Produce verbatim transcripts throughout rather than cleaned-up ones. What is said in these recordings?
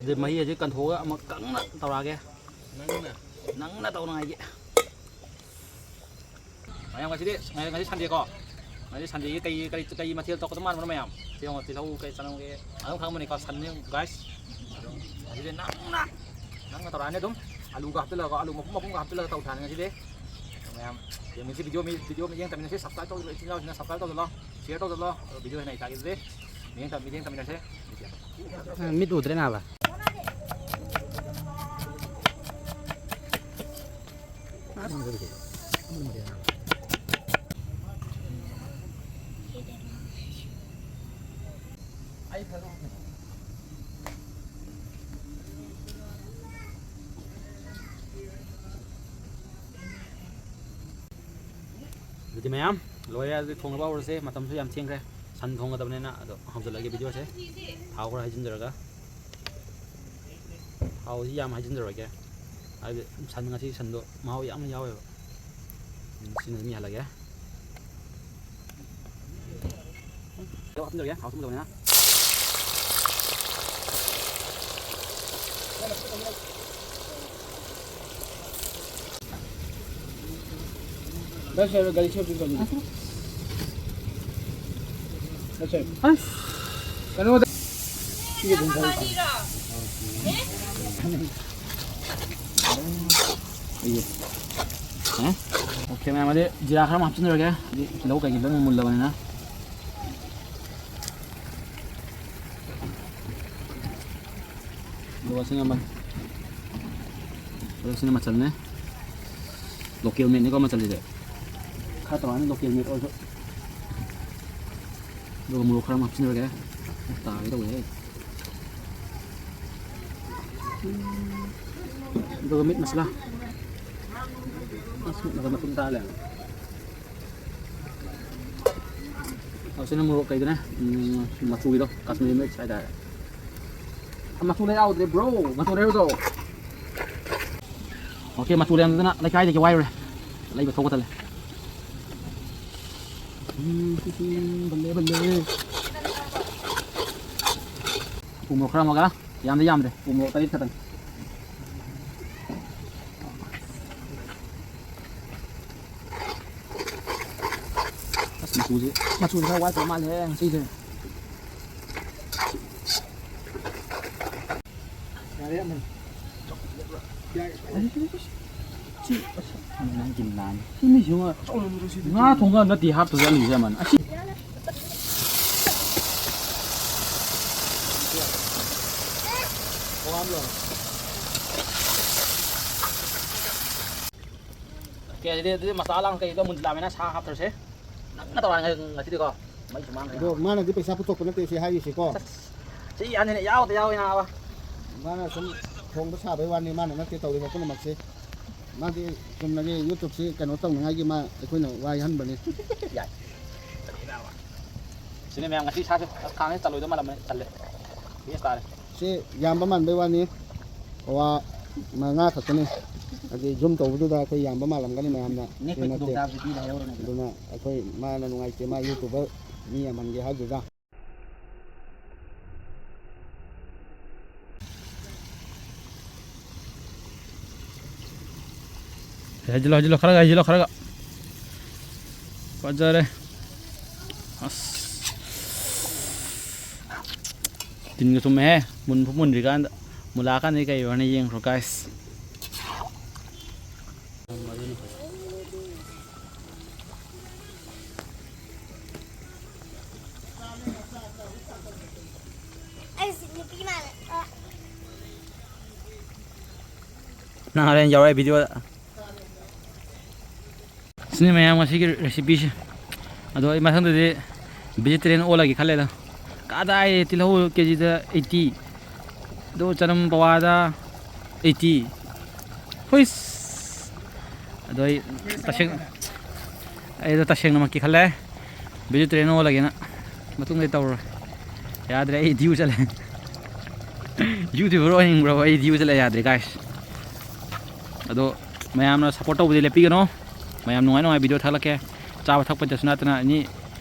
ꯑꯗꯨ ꯃꯍꯤ ꯍꯧꯖꯤꯛ ꯀꯟꯊꯣꯛꯑꯒ ꯑꯃꯨꯛ ꯀꯪꯅ ꯇꯧꯔꯛꯑꯒꯦ꯫ ꯅꯪꯅ? ꯅꯪꯅ ꯇꯧꯅꯉꯥꯏꯒꯤ꯫ ꯃꯌꯥꯝ, ꯉꯁꯤꯗꯤ, ꯉꯁꯤ ꯁꯟꯗꯦꯀꯣ꯫ ꯉꯁꯤ ꯁꯟꯗꯦꯒꯤ ꯀꯩ, ꯀꯔꯤ, ꯀꯔꯤ ꯃꯊꯦꯜ ꯇꯧꯒꯗꯕ ꯃꯥꯟꯕꯅꯣ ꯃꯌꯥꯝ? ꯁꯤ ꯌꯦꯡꯉꯣ, ꯇꯤꯜꯍꯧ ꯀꯩ ꯆꯅꯝꯒꯤ ꯑꯗꯨꯝ ꯈꯪꯉꯝꯃꯅꯤꯀꯣ, ꯁꯟꯅꯤ guys꯫ ꯑꯗꯣ ꯉꯁꯤꯗꯤ ꯅꯪꯅ, ꯅꯪꯅ ꯇꯧꯔꯛꯑꯅꯤ ꯑꯗꯨꯝ꯫ ꯑꯂꯨꯒ ꯍꯥꯞꯆꯤꯜꯂꯒ, ꯑꯂꯨ ꯃꯄꯨꯝ ꯃꯄꯨꯝꯒ ꯍꯥꯞꯆꯤꯜꯂꯒ ꯇꯧ ꯊꯥꯅꯤ ꯉꯁꯤꯗꯤ꯫ ꯃꯌꯥꯝ ꯌꯦꯡꯃꯤꯟꯅꯁꯤ, video ꯃꯤ, video ꯃꯤꯠꯌꯦꯡ ꯇꯝꯃꯤꯟꯅꯁꯤ, subscribe ꯇꯧꯗꯕ ꯏꯆꯤꯟ ꯏꯅꯥꯎꯁꯤꯡꯅ subscribe ꯇꯧꯁꯤꯜꯂꯣ, share ꯇꯧꯁꯤꯜꯂꯣ꯫ ꯑꯗꯣ video ꯍꯦꯟꯅ ꯑꯩ ꯇꯥꯛꯏꯗꯨꯗꯤ ꯃꯤꯠꯌꯦꯡ ꯇꯝ-, ꯃꯤꯠꯌꯦꯡ ꯇꯝꯃꯤꯟꯅꯁꯦ꯫ ꯃꯤꯠ ꯎꯗ꯭ꯔꯦ ꯅꯥꯕ꯫ ꯑꯗꯨꯗꯤ ꯃꯌꯥꯝ ꯂꯣꯏꯔꯦ꯫ ꯑꯗꯨꯗꯤ ꯊꯣꯡꯅꯕ ꯍꯧꯔꯁꯦ꯫ ꯃꯇꯝꯁꯨ ꯌꯥꯝ ꯊꯦꯡꯈ꯭ꯔꯦ꯫ ꯁꯟ ꯊꯣꯡꯒꯗꯕꯅꯤꯅ꯫ ꯑꯗꯣ ꯍꯧꯖꯤꯜꯂꯒꯦ videoꯁꯦ꯫ ꯊꯥꯎ ꯈꯔ ꯍꯩꯖꯤꯟꯖꯔꯒ꯫ ꯊꯥꯎꯁꯤ ꯌꯥꯝ ꯍꯩꯖꯤꯟꯖꯔꯣꯏꯒꯦ꯫ ꯍꯥꯏꯕꯗꯤ ꯁꯟ, ꯉꯁꯤ ꯁꯟꯗꯣ ꯃꯍꯥꯎ ꯌꯥꯝꯅ ꯌꯥꯎꯋꯦꯕ꯫ ꯁꯤꯅ ꯑꯗꯨꯝ ꯌꯥꯍꯜꯂꯒꯦ꯫ ꯇꯤꯜꯍꯧ ꯍꯥꯞꯆꯤꯟꯖꯔꯒꯦ, ꯊꯥꯎ ꯊꯨꯝꯗꯕꯅꯤꯅ꯫ ꯕꯁ ꯁꯥꯏꯕ, ꯒꯥꯔꯤ ꯁꯦꯝꯕ ꯆꯠꯂꯨꯁꯦ꯫ ꯕꯁ ꯁꯥꯏꯕ꯫ ꯑꯁ꯫ ꯀꯩꯅꯣꯗ꯫ ꯁꯤꯒꯤ ꯑꯗꯨꯝ ꯊꯥꯎ ꯊꯝꯃꯦ꯫ ꯑꯩꯒꯤ꯫ ꯍꯥ? Okay, ꯃꯌꯥꯝ, ꯑꯗꯩ ꯖꯤꯔꯥ ꯈꯔ ꯑꯃ ꯍꯥꯞꯆꯤꯟꯖꯔꯒꯦ꯫ ꯍꯥꯏꯗꯤ ꯇꯤꯜꯍꯧ ꯀꯩꯀꯩ ꯂꯣꯏꯅ ꯃꯨꯜꯂꯕꯅꯤꯅ꯫ ꯑꯗꯨꯒ ꯁꯤꯅ ꯃ-, ꯑꯗꯨꯒ ꯁꯤꯅ ꯃꯆꯜꯅꯦ꯫ Local madeꯅꯤꯀꯣ ꯃꯆꯜꯁꯤꯗꯤ꯫ ꯈꯔ ꯇꯧꯔꯛꯑꯅꯤ local made ꯑꯣꯏꯔꯁꯨ꯫ ꯑꯗꯨꯒ ꯃꯣꯔꯣꯛ ꯈꯔ ꯑꯃ ꯍꯥꯞꯆꯤꯟꯖꯔꯒꯦ꯫ ꯇꯥꯒꯦ ꯇꯧꯋꯦꯍꯦ꯫ ꯑꯗꯨꯒ meat masala꯫ ꯑꯁ, meat masala ꯃꯇꯨꯝ ꯇꯥꯔ ꯂꯩꯔꯝꯃꯦ꯫ ꯑꯣ, ꯁꯤꯅ ꯃꯣꯔꯣꯛ ꯀꯩꯗꯨꯅꯦ? ꯎꯝ, ꯃꯆꯨꯒꯤꯗꯣ, Kashmiri mix ꯍꯥꯏꯇꯥꯔꯦ꯫ ꯑ, ꯃꯆꯨ ꯂꯩ ꯌꯥꯎꯗ꯭ꯔꯦ, bro꯫ ꯃꯆꯨ ꯂꯩꯔꯨꯗꯣ꯫ Okay, ꯃꯆꯨ ꯂꯩꯔꯝꯗꯅ ꯂꯩꯀꯥꯏꯗꯒꯤ ꯋꯥꯏꯔꯨꯔꯦ꯫ ꯂꯩꯕ ꯊꯣꯛꯄ ꯇꯜꯂꯦ꯫ ꯎꯝ, ꯕꯜꯂꯦ, ꯕꯜꯂꯦ꯫ ꯎ ꯃꯣꯔꯣꯛ ꯈꯔ ꯑꯃꯒ꯫ ꯌꯥꯝꯗꯤ ꯌꯥꯝꯗ꯭ꯔꯦ, ꯎ ꯃꯣꯔꯣꯛ ꯇꯔꯦꯠ ꯈꯛꯇꯪ꯫ ꯑꯁ, ꯃꯆꯨꯁꯦ, ꯃꯆꯨꯁꯦ ꯈꯔ ꯋꯥꯠꯄ ꯃꯥꯜꯂꯦ ꯉꯁꯤꯁꯦ꯫ ꯌꯥꯔꯦ, ꯑꯃꯅꯤ꯫ ꯌꯥꯔꯦ꯫ ꯁꯤ, ꯑꯁ, ꯅꯪꯒꯤ ꯂꯥꯟ꯫ ꯁꯤ ꯃꯤꯁꯤ ꯉꯥ ꯊꯣꯡꯕ ꯅꯠꯇꯦ ꯍꯥꯞꯇꯣꯏꯁꯦ ꯑꯂꯨꯁꯦ ꯑꯃꯅ꯫ ꯑꯁꯤ꯫ ꯀꯦ ꯖꯤꯗꯤ ꯑꯗꯨꯗꯤ ꯃꯁꯥꯂꯥ ꯀꯩꯗꯣ ꯃꯨꯟ ꯂꯥꯃꯦꯅ ꯁꯥ ꯍꯥꯞꯇ꯭ꯔꯁꯦ꯫ ꯅꯪꯅ ꯇꯧꯔ ꯉꯁꯤꯗꯤꯀꯣ꯫ ꯃꯩꯁꯨ ꯃꯥꯡꯈ꯭ꯔꯦ꯫ ꯑꯗꯣ ꯃꯥꯅꯗꯤ ꯄꯩꯁꯥ ꯄꯨꯊꯣꯛꯄ ꯅꯠꯇꯦ ꯁꯤ ꯍꯥꯏꯔꯤꯁꯤꯀꯣ꯫ ꯁꯤ ꯌꯥꯅꯤꯅꯦ, ꯌꯥꯎꯗ ꯌꯥꯎꯏ ꯅꯥꯕ꯫ ꯃꯥꯅ ꯁꯨꯝ ꯊꯣꯡꯕ ꯁꯥꯕꯩ ꯋꯥꯅꯤ, ꯃꯥꯅ ꯅꯠꯇꯦ ꯇꯧꯔꯤꯕ ꯄꯨꯝꯅꯃꯛꯁꯦ꯫ ꯃꯥꯗꯤ ꯆꯨꯝꯅꯒꯤ YouTube-ꯁꯤ ꯀꯩꯅꯣ ꯇꯧꯅꯉꯥꯏꯒꯤ ꯃꯥ ꯑꯩꯈꯣꯏꯅ ꯋꯥꯏꯍꯟꯕꯅꯤ꯫ ꯌꯥꯏ꯫ ꯁꯤꯅꯦ ꯃꯌꯥꯝ ꯉꯁꯤ ꯁꯥꯁꯦ꯫ ꯑꯁ, ꯈꯥꯡꯉꯦ ꯆꯜꯂꯣꯏꯗꯧ ꯃꯥꯜꯂꯝꯃꯦ꯫ ꯆꯜꯂꯦ꯫ ꯕꯦꯁ ꯇꯥꯔꯦ꯫ ꯁꯤ ꯌꯥꯝꯕ ꯃꯥꯟꯕꯩ ꯋꯥꯅꯤ꯫ ꯄꯋꯥ ꯃꯉꯥ ꯈꯛꯇꯅꯤ꯫ ꯍꯥꯏꯗꯤ zoom ꯇꯧꯕꯗꯨꯗ ꯑꯩꯈꯣꯏ ꯌꯥꯝꯕ ꯃꯥꯜꯂꯝꯒꯅꯤ ꯃꯌꯥꯝꯅ꯫ ꯅꯦꯛꯄꯩ ꯁꯤ ꯅꯠꯇꯦ꯫ ꯈꯨꯗꯣꯡꯆꯥꯕꯁꯦ ꯄꯤꯕ ꯍꯥꯏꯍꯧꯔꯅꯦꯕ꯫ ꯑꯗꯨꯅ ꯑꯩꯈꯣꯏ ꯃꯥꯅ ꯅꯨꯡꯉꯥꯏꯇꯦ, ꯃꯥ YouTuber ꯃꯤ ꯌꯥꯝꯍꯟꯒꯦ ꯍꯥꯏꯗꯨꯗ꯫ ꯍꯩꯖꯤꯜꯂꯣ, ꯍꯩꯖꯤꯜꯂꯣ, ꯈꯔꯒ ꯍꯩꯖꯤꯜꯂꯣ, ꯈꯔꯒ꯫ ꯐꯖꯔꯦ꯫ ꯑꯁ꯫ ꯇꯤꯟꯒ ꯆꯨꯝꯃꯦꯍꯦ꯫ ꯃꯨꯟꯐꯥꯎ ꯃꯨꯟꯗ꯭ꯔꯤꯀꯥꯟꯗ꯫ ꯃꯨꯜꯂꯛꯑꯀꯥꯟꯗꯗꯤ ꯀꯩ ꯑꯣꯏꯔꯅꯤ ꯌꯦꯡꯈ꯭ꯔꯣ, guys꯫ ꯑꯩꯁꯤ ꯅꯨꯄꯤ ꯃꯥꯜꯂꯦ꯫ ꯑ꯫ ꯅꯪ ꯍꯣꯔꯦꯟ ꯌꯥꯎꯔꯛꯑꯦ video-ꯗ꯫ ꯁꯤꯅꯤ ꯃꯌꯥꯝ ꯉꯁꯤꯒꯤ recipe-ꯁꯦ꯫ ꯑꯗꯣ ꯑꯩ ꯃꯊꯪꯗꯗꯤ vegetarian ꯑꯣꯜꯂꯒꯦ ꯈꯜꯂꯦꯗ꯫ ꯀꯗꯥꯏ ꯇꯤꯜꯍꯧ ꯀꯦ ꯖꯤꯗ eighty꯫ ꯑꯗꯣ ꯆꯅꯝ ꯄꯋꯥꯗ eighty꯫ ꯍꯨꯏꯁ꯫ ꯑꯗꯣ ꯑꯩ ꯇꯁꯦꯡ-, ꯑꯩꯗꯣ ꯇꯁꯦꯡꯅꯃꯛꯀꯤ ꯈꯜꯂꯦ꯫ Vegetarian ꯑꯣꯜꯂꯒꯦꯅ꯫ ꯃꯇꯨꯡꯗꯩ ꯇꯧꯔꯔꯣꯏ꯫ ꯌꯥꯗ꯭ꯔꯦ, ꯑꯩ ꯗ꯭ꯌꯨ ꯆꯠꯂꯦ꯫ YouTuber ꯑꯣꯏꯅꯤꯡꯕ꯭ꯔꯕ? ꯑꯩ ꯗ꯭ꯌꯨ ꯆꯠꯂꯦ, ꯌꯥꯗ꯭ꯔꯦ, guys꯫ ꯑꯗꯣ ꯃꯌꯥꯝꯅ support ꯇꯧꯕꯗꯤ ꯂꯦꯞꯄꯤꯒꯅꯣ꯫ ꯃꯌꯥꯝ ꯅꯨꯡꯉꯥꯏ ꯅꯨꯡꯉꯥꯏ video ꯊꯥꯒꯠꯂꯛꯀꯦ꯫ ꯆꯥꯕ ꯊꯛꯄꯗꯁꯨ ꯅꯠꯇꯅ any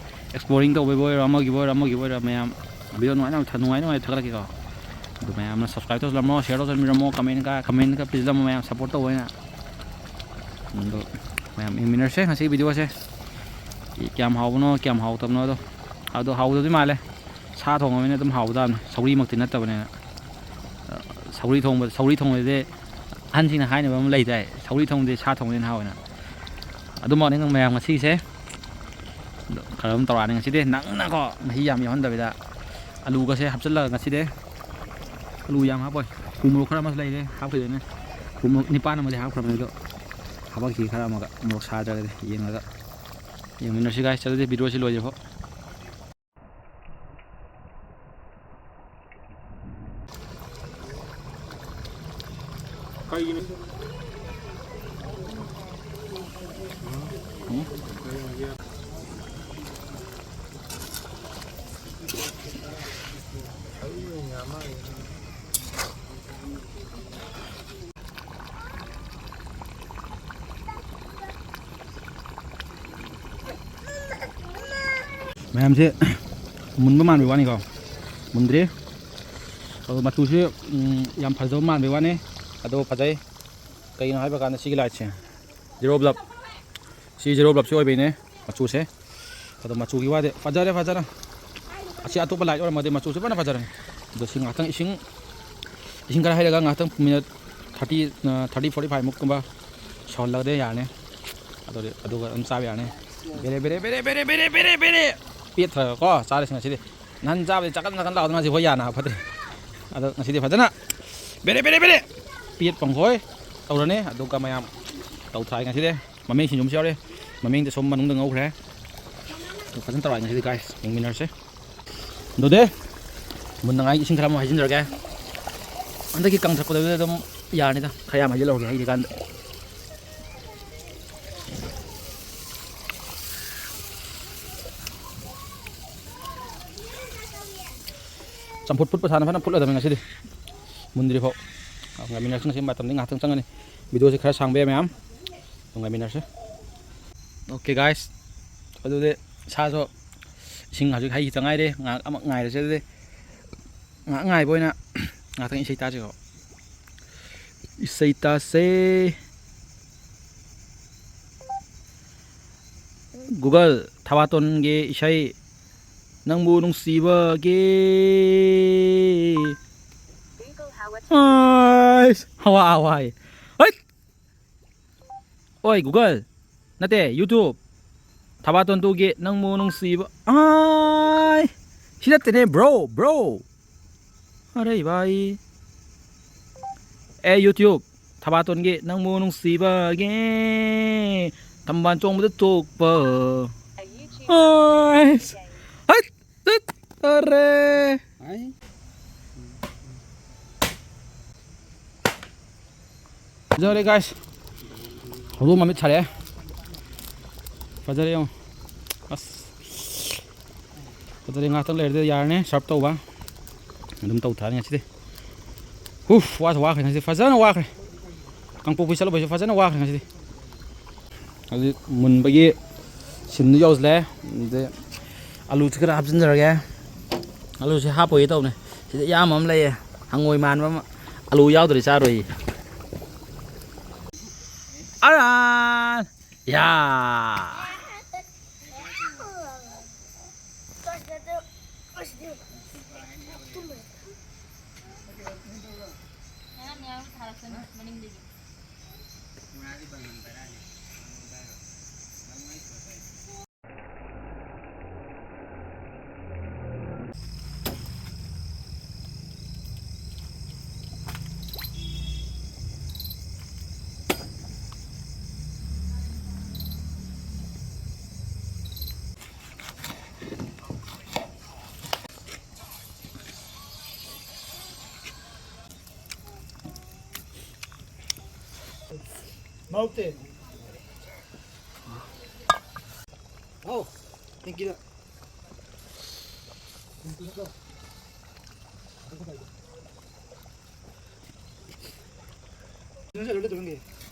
exploring ꯇꯧꯕꯩꯕꯨ ꯑꯣꯏꯔꯣ, ꯑꯃꯒꯤꯕꯨ ꯑꯣꯏꯔꯣ, ꯑꯃꯒꯤꯕꯨ ꯑꯣꯏꯔꯣ, ꯃꯌꯥꯝ video ꯅꯨꯡꯉꯥꯏ ꯅꯨꯡꯉꯥꯏ ꯊꯥ-, ꯅꯨꯡꯉꯥꯏ ꯅꯨꯡꯉꯥꯏ ꯊꯥꯒꯠꯂꯛꯀꯦꯀꯣ꯫ ꯑꯗꯨ ꯃꯌꯥꯝꯅ subscribe ꯇꯧꯁꯤꯜꯂꯝꯃꯣ, share ꯇꯧꯁꯤꯟꯕꯤꯔꯝꯃꯣ, comment ꯀ comment ꯀ ꯄꯤꯁꯤꯜꯂꯝꯃꯣ, ꯃꯌꯥꯝ support ꯇꯧꯕ ꯑꯣꯏꯅ꯫ ꯑꯗꯣ ꯃꯌꯥꯝ ꯌꯦꯡꯃꯤꯟꯅꯔꯁꯦ ꯉꯁꯤꯒꯤ video ꯁꯦ꯫ ꯀꯌꯥꯝ ꯍꯥꯎꯕꯅꯣ, ꯀꯌꯥꯝ ꯍꯥꯎꯇꯕꯅꯣꯗꯣ꯫ ꯑꯗꯣ ꯍꯥꯎꯗꯕꯗꯤ ꯃꯥꯜꯂꯦ꯫ ꯁꯥ ꯊꯣꯡꯉꯕꯅꯤꯅ ꯑꯗꯨꯝ ꯍꯥꯎꯕ ꯇꯥꯕꯅꯤ꯫ ꯁꯧꯒ꯭ꯔꯤꯃꯛꯇꯤ ꯅꯠꯇꯕꯅꯤꯅ꯫ ꯑ, ꯁꯧꯒ꯭ꯔꯤ ꯊꯣꯡꯕ, ꯁꯧꯒ꯭ꯔꯤ ꯊꯣꯡꯕꯁꯦ ꯑꯍꯟꯁꯤꯡꯅ ꯍꯥꯏꯅꯕ ꯑꯃ ꯂꯩꯗꯥꯏ, "ꯁꯧꯒ꯭ꯔꯤ ꯊꯣꯡꯕꯗꯤ ꯁꯥ ꯊꯣꯡꯕꯅ ꯍꯦꯟꯅ ꯍꯥꯎꯋꯦꯅ"꯫ ꯑꯗꯨꯃꯛꯅꯤ ꯅꯪ ꯃꯌꯥꯝ ꯉꯁꯤꯒꯤꯁꯦ꯫ ꯑꯗꯣ ꯈꯔ ꯑꯗꯨꯝ ꯇꯧꯔꯛꯑꯅꯤ ꯉꯁꯤꯗꯤ꯫ ꯅꯪꯅꯀꯣ ꯃꯍꯤ ꯌꯥꯝ ꯌꯥꯎꯍꯟꯗꯕꯤꯗ ꯑꯂꯨꯒꯁꯦ ꯍꯥꯞꯆꯤꯜꯂꯒ ꯉꯁꯤꯗꯤ ꯑꯂꯨ ꯌꯥꯝ ꯍꯥꯞꯄꯣꯏ꯫ ꯊꯨꯝ ꯃꯣꯔꯣꯛ ꯈꯔ ꯑꯃꯁꯨ ꯂꯩꯔꯦ, ꯍꯥꯞꯈꯤꯗꯣꯏꯅꯦ꯫ ꯊꯨꯝ ꯃꯣꯔꯣꯛ ꯅꯤꯄꯥꯟ ꯑꯃꯗꯤ ꯍꯥꯞꯈ꯭ꯔꯕꯅꯦ, ꯑꯗꯣ ꯍꯥꯄꯛꯈꯤ ꯈꯔ ꯑꯃꯒ, ꯃꯣꯔꯣꯛ ꯁꯥꯗ꯭ꯔꯒꯗꯤ ꯌꯦꯡꯉꯒ꯫ ꯌꯦꯡꯃꯤꯟꯅꯔꯁꯤ guys꯫ ꯑꯗꯨꯗꯤ video ꯁꯤ ꯂꯣꯏꯗ꯭ꯔꯤꯐꯥꯎ꯫ ꯀꯩꯒꯤꯅꯣ? ꯃꯌꯥꯝꯁꯦ ꯃꯨꯟꯕ ꯃꯥꯟꯕꯩ ꯋꯥꯅꯤꯀꯣ, ꯃꯨꯟꯗ꯭ꯔꯤ꯫ ꯑꯗꯣ ꯃꯆꯨꯁꯤ, ꯎꯝ, ꯌꯥꯝ ꯐꯖꯕ ꯃꯥꯟꯕꯩ ꯋꯥꯅꯤ꯫ ꯑꯗꯣ ꯐꯖꯩ꯫ ꯀꯩꯒꯤꯅꯣ ꯍꯥꯏꯕ ꯀꯥꯟꯗ ꯁꯤꯒꯤ lightꯁꯦ, zero bulb, ꯁꯤ zero bulbꯁꯤ ꯑꯣꯏꯕꯩꯅꯦ ꯃꯆꯨꯁꯦ꯫ ꯑꯗꯣ ꯃꯆꯨꯒꯤ ꯋꯥꯗꯤ ꯐꯖꯔꯦ, ꯐꯖꯔꯦ꯫ ꯑꯁꯤ ꯑꯇꯣꯞꯄ light ꯑꯣꯏꯔꯝꯃꯗꯤ ꯃꯆꯨꯁꯦ ꯐꯖꯅ ꯐꯖꯔꯅꯤ꯫ ꯑꯗꯣ ꯁꯤ ꯉꯥꯛꯇꯪ ꯏꯁꯤꯡ, ꯏꯁꯤꯡ ꯈꯔ ꯍꯩꯔꯒ ꯉꯥꯛꯇꯪ minute thirty, ꯑ, thirty, forty five ꯃꯨꯛꯀꯨꯝꯕ ꯁꯧꯍꯜꯂꯒꯗꯤ ꯌꯥꯔꯅꯤ꯫ ꯑꯗꯨꯗꯤ, ꯑꯗꯨꯒ ꯑꯗꯨꯝ ꯆꯥꯕ ꯌꯥꯔꯅꯤ꯫ ꯕꯦꯔꯦ, ꯕꯦꯔꯦ, ꯕꯦꯔꯦ꯫ ꯄꯦꯠꯊꯔꯒꯀꯣ ꯆꯥꯔꯁꯤ ꯉꯁꯤꯗꯤ꯫ ꯅꯍꯥꯟ ꯆꯥꯕꯗꯤ ꯆꯥꯛꯀꯟ ꯆꯥꯛꯀꯟ ꯂꯥꯎꯗꯅ ꯉꯁꯤ ꯍꯣꯏ ꯌꯥꯅ ꯐꯠꯇꯦ꯫ ꯑꯗꯣ ꯉꯁꯤꯗꯤ ꯐꯖꯅ ꯕꯦꯔꯦ, ꯕꯦꯔꯦ, ꯕꯦꯔꯦ ꯄꯦꯠ ꯄꯪꯈꯣꯏ ꯇꯧꯔꯅꯤ꯫ ꯑꯗꯨꯒ ꯃꯌꯥꯝ ꯇꯧꯊꯔꯒꯦ ꯉꯁꯤꯗꯤ꯫ ꯃꯃꯤꯡ ꯁꯤꯡꯖꯨ ꯑꯃꯁꯨ ꯌꯥꯎꯔꯤ꯫ ꯃꯃꯤꯡꯗꯤ ꯁꯣꯝ ꯃꯅꯨꯡꯗ ꯉꯧꯈ꯭ꯔꯦ꯫ ꯑꯗꯨ ꯐꯖꯅ ꯇꯧꯔꯒꯦ ꯉꯁꯤꯗꯤ guys, ꯌꯦꯡꯃꯤꯟꯅꯔꯁꯦ꯫ ꯑꯗꯨꯗꯤ ꯃꯨꯟꯅꯉꯥꯏ ꯏꯁꯤꯡ ꯈꯔ ꯑꯃꯨꯛ ꯍꯩꯖꯤꯟꯖꯔꯒꯦ꯫ ꯍꯟꯗꯛꯀꯤ ꯀꯪꯊꯔꯛꯄꯗꯗꯤ ꯑꯗꯨꯝ ꯌꯥꯔꯅꯤꯗ, ꯈꯔ ꯌꯥꯝ ꯍꯩꯖꯤꯜꯍꯧꯔꯒꯦ ꯍꯩꯔꯤꯀꯥꯟꯗ꯫ ꯆꯝꯐꯨꯠ ꯐꯨꯠꯄ ꯁꯥꯅ ꯐꯖꯅ ꯐꯨꯠꯂꯗꯕꯅꯤ ꯉꯁꯤꯗꯤ, ꯃꯨꯟꯗ꯭ꯔꯤꯐꯥꯎ꯫ ꯉꯥꯏꯃꯤꯟꯅꯔꯁꯤ꯫ ꯉꯁꯤ ꯃꯇꯝꯗꯤ ꯉꯥꯏꯍꯥꯛꯇꯪ ꯆꯪꯒꯅꯤ, videoꯁꯤ ꯈꯔ ꯁꯥꯡꯕ ꯌꯥꯏ ꯃꯌꯥꯝ꯫ ꯑꯗꯨꯝ ꯉꯥꯏꯃꯤꯟꯅꯔꯁꯤ꯫ Okay guys, ꯑꯗꯨꯗꯤ ꯁꯥꯁꯨ, ꯏꯁꯤꯡ ꯍꯧꯖꯤꯛ ꯍꯩꯈꯤꯇ ꯉꯥꯏꯔꯦ, ꯉꯥꯏꯍꯥꯛ ꯑꯃ ꯉꯥꯏꯔꯁꯦ ꯑꯗꯨꯗꯤ꯫ ꯉꯥꯏꯍꯥꯛ ꯉꯥꯏꯕ ꯑꯣꯏꯅ ꯉꯥꯛꯇꯪ ꯏꯁꯩ ꯇꯥꯁꯤꯀꯣ꯫ ꯏꯁꯩ ꯇꯥꯁꯦ꯫ Google, ꯊꯕꯥꯇꯣꯟꯒꯤ ꯏꯁꯩ, "ꯅꯪꯕꯨ ꯅꯨꯡꯁꯤꯕꯒꯤ"꯫ ꯑꯥꯏꯁ, ꯍꯋꯥ, ꯍꯋꯥꯏ꯫ ꯍꯩꯠ! ꯑꯣꯏ Google, ꯅꯠꯇꯦ, YouTube, ꯊꯕꯥꯇꯣꯟ ꯇꯨꯒꯤ "ꯅꯪꯕꯨ ꯅꯨꯡꯁꯤꯕ"꯫ ꯑꯥꯏ, ꯁꯤ ꯅꯠꯇꯦꯅꯦ, bro, bro꯫ ꯑꯔꯦ ꯚꯥꯏ꯫ ꯑꯦ YouTube, ꯊꯕꯥꯇꯣꯟꯒꯤ "ꯅꯪꯕꯨ ꯅꯨꯡꯁꯤꯕꯒꯤ", ꯊꯝꯕꯥꯜ ꯆꯣꯡꯕꯗ ꯊꯣꯛꯄ꯫ ꯑꯥꯏꯁ! ꯍꯩꯠ! ꯇꯠ! ꯑꯔꯦ! ꯍꯥꯏ꯫ ꯐꯖꯔꯦ guys꯫ ꯍꯧꯗꯣꯡ ꯃꯃꯤꯠ ꯁꯥꯔꯛꯑꯦ꯫ ꯐꯖꯔꯦ ꯌꯦꯡꯉꯣ꯫ ꯑꯁ꯫ ꯐꯖꯔꯦ, ꯉꯥꯛꯇꯪ ꯂꯩꯔꯗꯤ ꯌꯥꯔꯅꯤ serve ꯇꯧꯕ꯫ ꯑꯗꯨꯝ ꯇꯧ ꯊꯥꯅꯤ ꯉꯁꯤꯗꯤ꯫ ꯎꯐ, ꯋꯥꯁꯨ ꯋꯥꯈ꯭ꯔꯦ ꯉꯁꯤꯗꯤ, ꯐꯖꯅ ꯋꯥꯈ꯭ꯔꯦ꯫ ꯀꯥꯡꯄꯣꯛꯄꯤ ꯆꯠꯂꯨꯕꯩꯁꯨ ꯐꯖꯅ ꯋꯥꯈ꯭ꯔꯦ ꯉꯁꯤꯗꯤ꯫ ꯍꯧꯖꯤꯛ ꯃꯨꯟꯕꯒꯤ ꯁꯤꯟꯗꯨ ꯌꯧꯁꯤꯜꯂꯦ꯫ ꯑꯗꯩ ꯑꯂꯨꯁꯤ ꯈꯔ ꯍꯥꯞꯆꯤꯟꯖꯔꯒꯦ꯫ ꯑꯂꯨꯁꯤ ꯍꯥꯞꯄꯣꯏꯒꯦ ꯇꯧꯕꯅꯦ꯫ ꯁꯤꯗ ꯏꯌꯥꯝꯕ ꯑꯃ ꯂꯩꯌꯦ, ꯍꯪꯉꯣꯏ ꯃꯥꯟꯕ ꯑꯃ, ꯑꯂꯨ ꯌꯥꯎꯗ꯭ꯔꯗꯤ ꯆꯥꯔꯣꯏꯌꯦ꯫ ꯑꯔꯥꯟ! ꯌꯥ! ꯃꯥꯎꯇꯦ꯫ ꯍꯥꯎ, ꯇꯦꯡꯀꯤꯗ꯫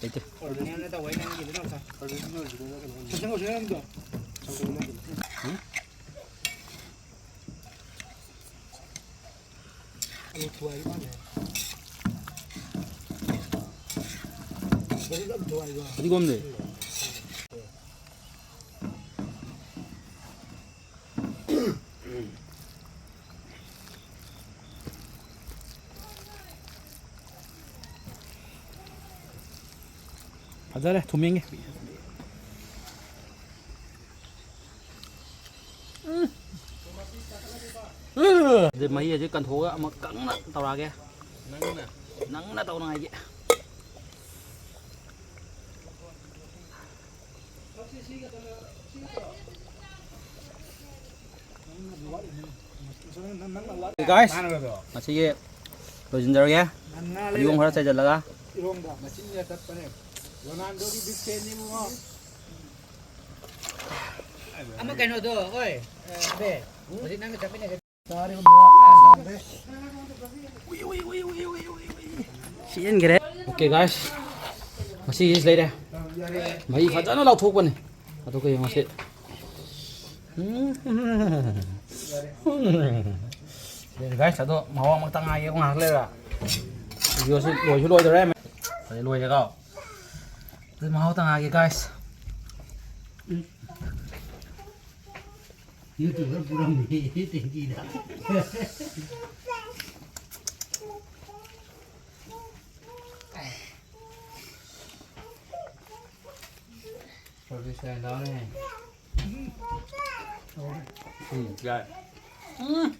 ꯂꯩꯇꯦ꯫ ꯐꯗꯤꯒꯣꯝꯗꯤ? ꯐꯖꯔꯦ, ꯊꯨꯝꯃꯦꯡꯉꯦ꯫ ꯎꯝ꯫ ꯎꯝ꯫ ꯑꯗꯨ ꯃꯍꯤ ꯍꯧꯖꯤꯛ ꯀꯟꯊꯣꯛꯑꯒ ꯑꯃꯨꯛ ꯀꯪꯅ ꯇꯧꯔꯛꯑꯒꯦ꯫ ꯅꯪꯅ? ꯅꯪꯅ ꯇꯧꯅꯉꯥꯏꯒꯤ꯫ Guys, ꯉꯁꯤꯒꯤ ꯂꯣꯏꯁꯤꯟꯖꯔꯒꯦ꯫ ꯐꯗꯤꯒꯣꯝ ꯈꯔ ꯆꯥꯏꯁꯤꯜꯂꯒ꯫ ꯏꯔꯣꯡꯗ ꯃꯆꯤꯟ ꯇꯠꯄꯅꯦ꯫ ꯔꯣꯅꯥꯜꯗꯣꯒꯤ big fanꯅꯤ ꯏꯕꯨꯡꯉꯣ꯫ ꯑꯃ ꯀꯩꯅꯣꯗꯣ, ꯍꯣꯏ, ꯑ, ꯑꯕꯦ, ꯍꯧꯖꯤꯛ ꯅꯪꯒ ꯆꯠꯃꯤꯟꯅꯒꯦ꯫ ꯆꯦꯟꯈ꯭ꯔꯦ꯫ Okay, guys, ꯃꯁꯤꯒꯤꯁꯤ ꯂꯩꯔꯦ꯫ ꯃꯍꯤ ꯐꯖꯅ ꯂꯧꯊꯣꯛꯄꯅꯤ꯫ ꯑꯗꯨꯒ ꯌꯦꯡꯉꯁꯤ꯫ ꯎꯝ꯫ Guys, ꯑꯗꯣ ꯃꯍꯥꯎ ꯑꯃꯇ ꯉꯥꯏꯒꯦ ꯉꯥꯏꯍꯥꯛ ꯂꯩꯔ꯫ Videoꯁꯤ ꯂꯣꯏꯁꯨ ꯂꯣꯏꯗꯧꯔꯦ꯫ ꯑꯗꯩ ꯂꯣꯏꯔꯦꯀꯣ꯫ ꯑꯗꯨ ꯃꯍꯥꯎ ꯇꯪꯉꯛꯑꯒꯦ, guys꯫ YouTuber ꯄꯨꯔꯝꯃꯤ ꯇꯦꯡꯀꯤꯗ꯫ Producer ꯗꯥꯎꯅꯦ꯫ ꯎꯝ, ꯌꯥꯏ꯫ ꯎꯝ꯫